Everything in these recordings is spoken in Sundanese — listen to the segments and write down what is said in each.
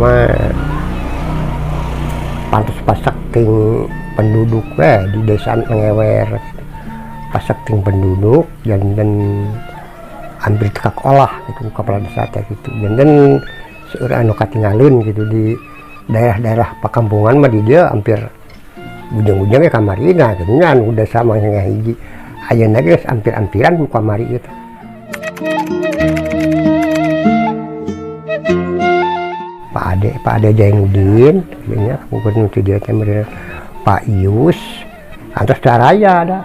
mah pantes pasak ting penduduk we di desa Ngewer pasak ting penduduk janten hampir tekak olah gitu kepala desa teh gitu janten seueur anu katinggalin gitu di daerah-daerah pakampungan mah di dia hampir ujung-ujungnya kamarina gitu nya anu desa mah hiji ayeuna geus hampir-hampiran ku kamari gitu. Pak Ade Jainuddin, ya, mungkin itu dia teh Pak Ius, antos daraya ada.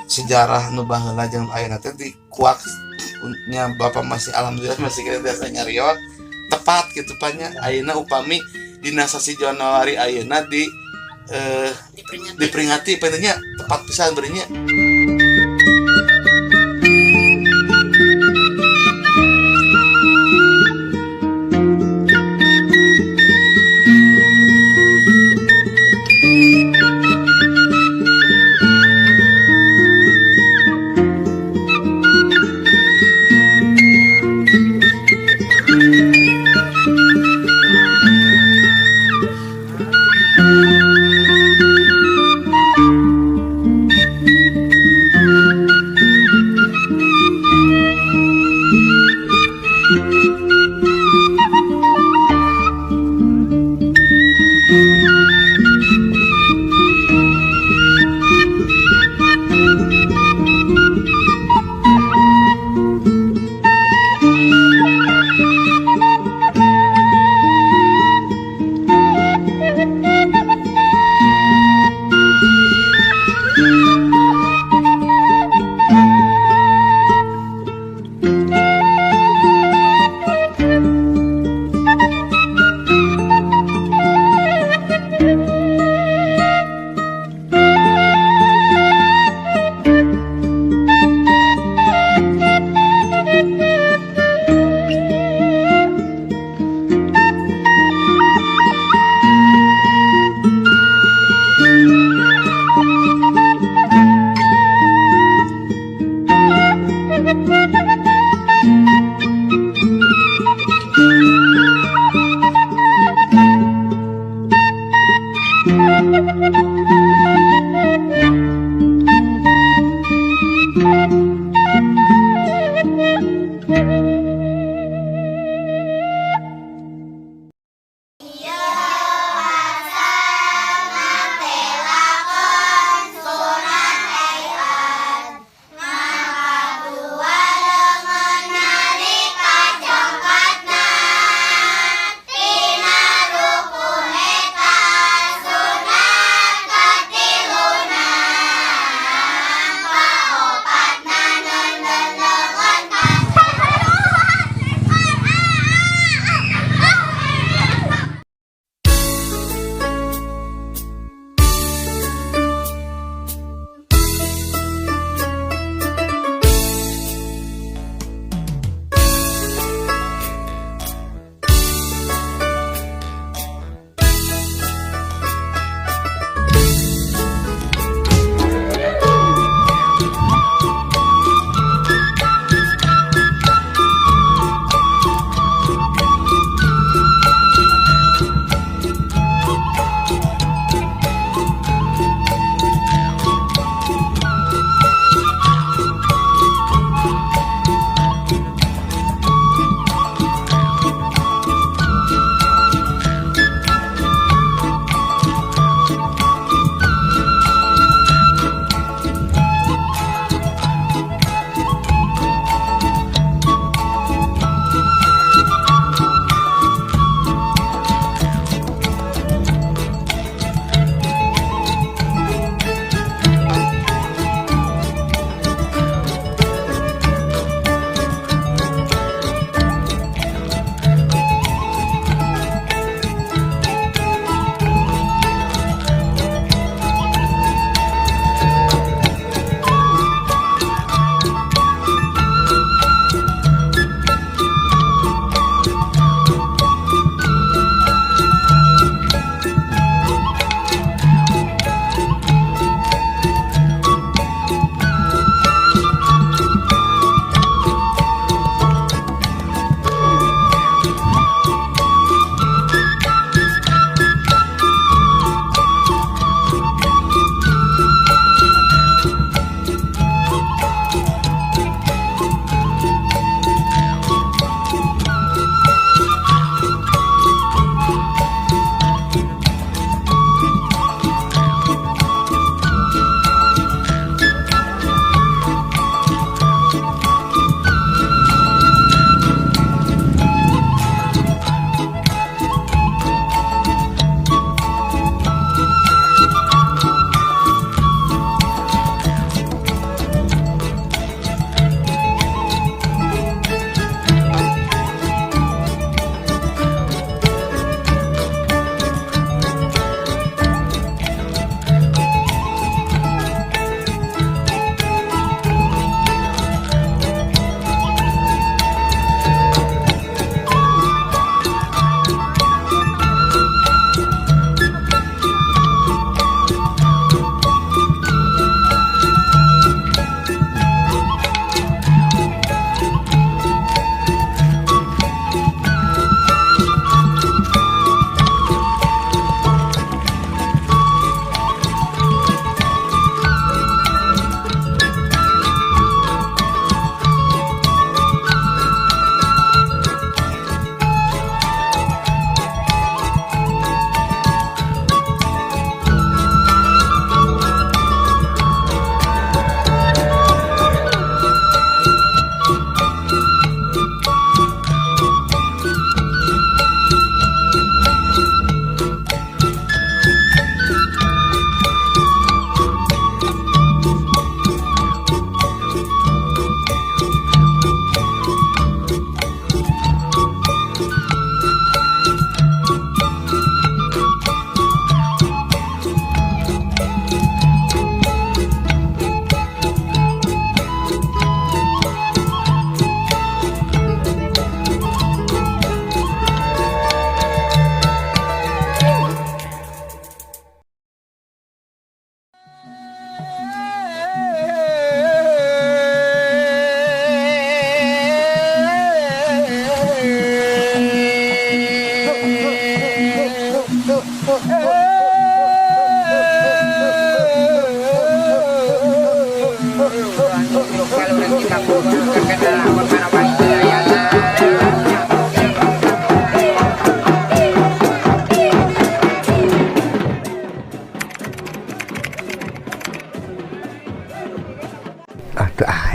Sejarah nu baheula jeung ayeuna teh dikuak nya bapak masih alhamdulillah masih kita biasa nyarios tepat gitu panya ayeuna upami dina sasi Januari ayeuna di diperingati pentingnya tepat pisan berinya.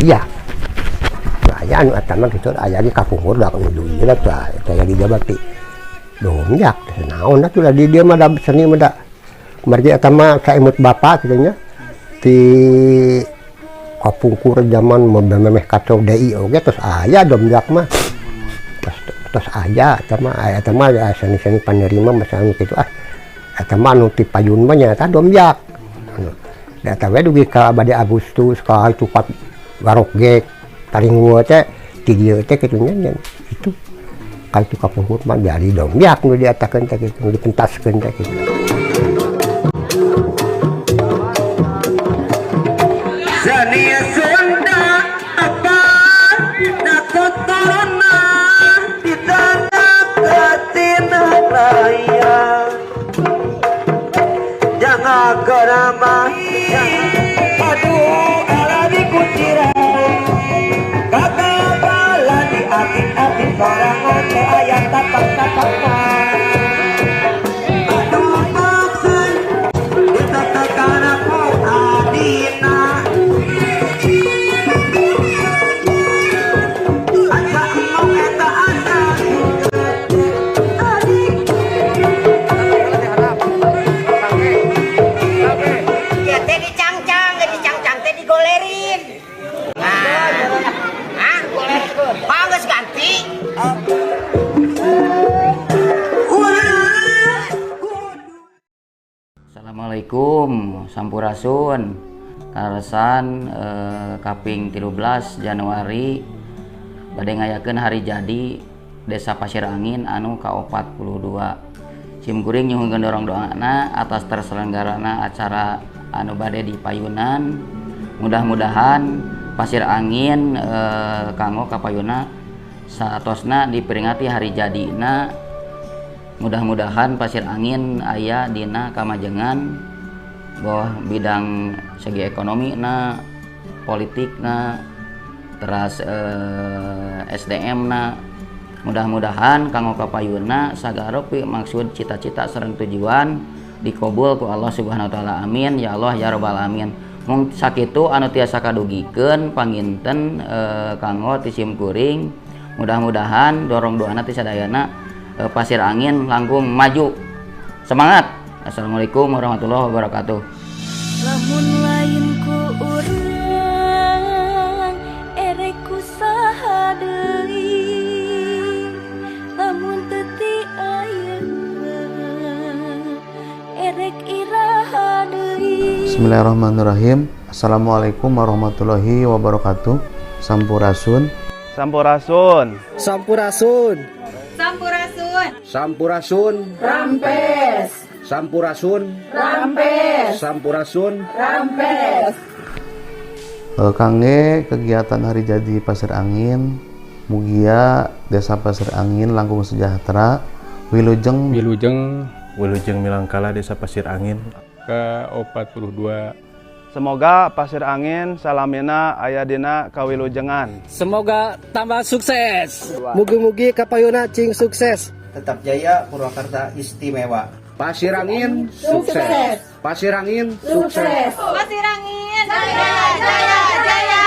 Aya. Aya anu eta mah gitu, aya di kapungkur da nuju ieu lah tah aya di Jabakti. Domjak naon atuh da di dieu mah da seni mah da. Margi eta mah saemut bapak kitu nya. Ti kapungkur zaman memeh kacau DI oge tos aya domjak mah. Tos tos aya eta mah, aya eta mah ya seni-seni panerima masa anu kitu ah. Eta mah anu ti payun mah nyaeta domjak. Anu da eta we dugi ka bade Agustus ka itu pat garokgek taringua teh ti dieu teh kitu nya itu. Ka itu kapungkur mah jadi domjak nu dietakeun teh kitu, nu dipentaskeun teh kitu. Seni Sunda apa tuturuna di tanah katina raya, jangan kerama aduh alami kuciran kakak bala di atin-atin sorangan teh aya tapak-tapakna aduh maksud ditetekan aku adina asa emong eta asa. Ya teh dicangcang, ge dicangcang teh digolerin. Nah, ah, goler. Geus ganti. Assalamualaikum, sampurasun. Kaleresan kaping 13 Januari bade ngayakeun hari jadi Desa Pasir Angin anu ka-42. Sim kuring nyuhunkeun dorong doana atas terselenggarana acara anu bade di payunan. Mudah-mudahan Pasir Angin kanggo kapayuna saatosna diperingati hari jadina. Mudah-mudahan Pasir Angin aya dina kamajengan boh bidang segi ekonomi na, politik na, teras SDM na. Mudah-mudahan kanggo kapayuna sagaropi maksud cita-cita sareng tujuan dikabul ku Allah Subhanahu wa taala. Amin ya Allah ya rabbal alamin. Mung sakitu anu tiasa kadugikeun panginten kanggo ti sim kuring. Mudah-mudahan dorong doana ti sadayana Pasir Angin langkung maju. Semangat. Assalamualaikum warahmatullahi wabarakatuh. Lamun lain ku urang erek ku saha deui, lamun teu ti ayeuna erek iraha deui. Bismillahirrahmanirrahim. Assalamualaikum warahmatullahi wabarakatuh. Sampurasun. Sampurasun. Sampurasun. Sampurasun. Sampurasun. Rampes. Sampurasun. Rampes. Sampurasun. Rampes. Kangge kegiatan hari jadi Pasir Angin, mugia Desa Pasir Angin langkung sejahtera, wilujeng wilujeng wilujeng milangkala Desa Pasir Angin ke-42. Semoga Pasir Angin salamina aya dina kawilujengan. Semoga tambah sukses. Mugi-mugi kapayuna cing sukses. Tetap jaya Purwakarta istimewa. Pasir Angin sukses. Pasir Angin sukses. Pasir Angin jaya jaya jaya.